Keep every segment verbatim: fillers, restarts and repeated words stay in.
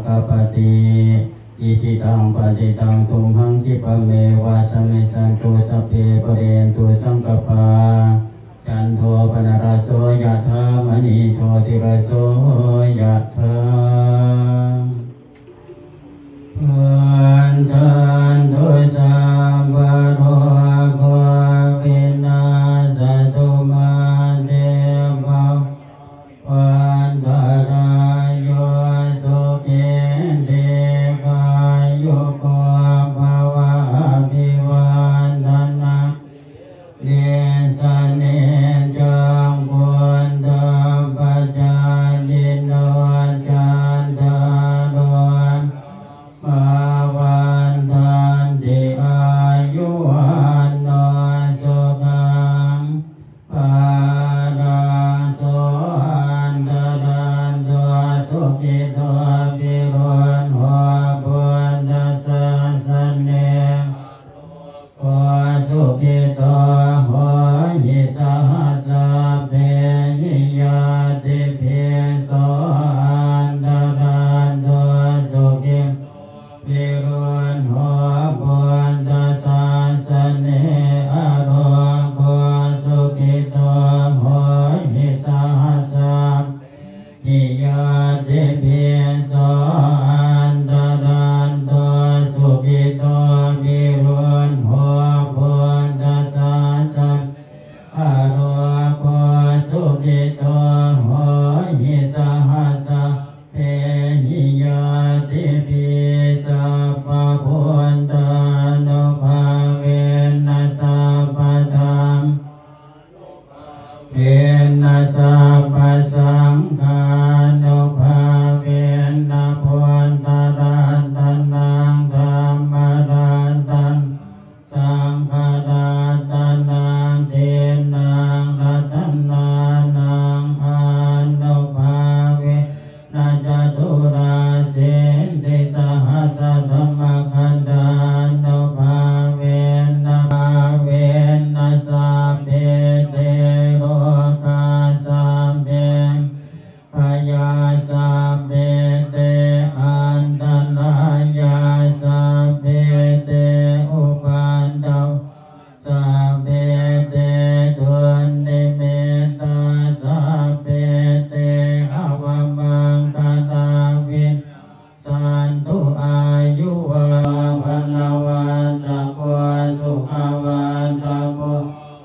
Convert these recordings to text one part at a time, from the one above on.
kapati. Icchitaṃ patthitaṃ tumhaṃ khippameva samijjhatu, sabbe pūrentu saṅkappā, cando paṇṇaraso yathā, maṇi jotiraso yathā. Bhavantu sabbarogo vinassatu, mā te bhavatvantarāyo, sukhī dīghāyuko bhava. Abhivādanasīlissa niccaṃ vuḍḍhāpacāyino, cattāro dhammā vaḍḍhanti, āyu vaṇṇo sukhaṃ balaṃ. So atthaladdho sukhito viruḷho buddhasāsane, arogo sukhito hohi saha sabbehi ñātibhi. So atthaladdho sukhito viruḷho buddhasāsane, arogo sukhito hohi saha sabbehi ñātibhi. So atthaladdho sukhito viruḷho buddhasāsane, arogo sukhito hohi saha sabbehi ñātibhi. Sabbabuddhānubhāvena sabbadhammānubhāvena sabbasaṅghānubhāvena buddharatanaṃ dhammaratanaṃ saṅgharatanaṃ tiṇṇaṃ ratanānaṃ ānubhāvena caturāsītisahassadhammakkhandhānubhāvena bhāvena sabbe te rogā sabbe bhayā sabbe te antarāyā sabbe te upaddavā sabbe te dunnimittā sabbe te avamaṅgalā vinassantu. Āyu vaṇṇo balavattako sukhavaḍḍhako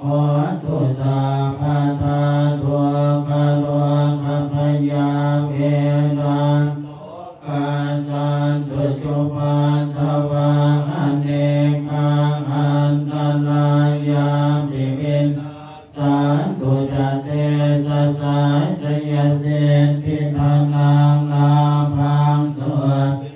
hotu sabbadā. Dukkharogabhayā verā sokā sattu cupaddavā anekā antarāyāpi vinassantu ca tejasā. Jayasiddhi dhanaṃ lābhaṃ sotthi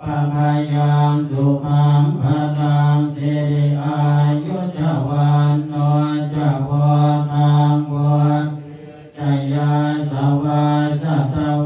bhāgyaṃ sukhaṃ balaṃ siri āyu ca vaṇṇo ca bhogaṃ vuḍḍhī ca yasavā satavassā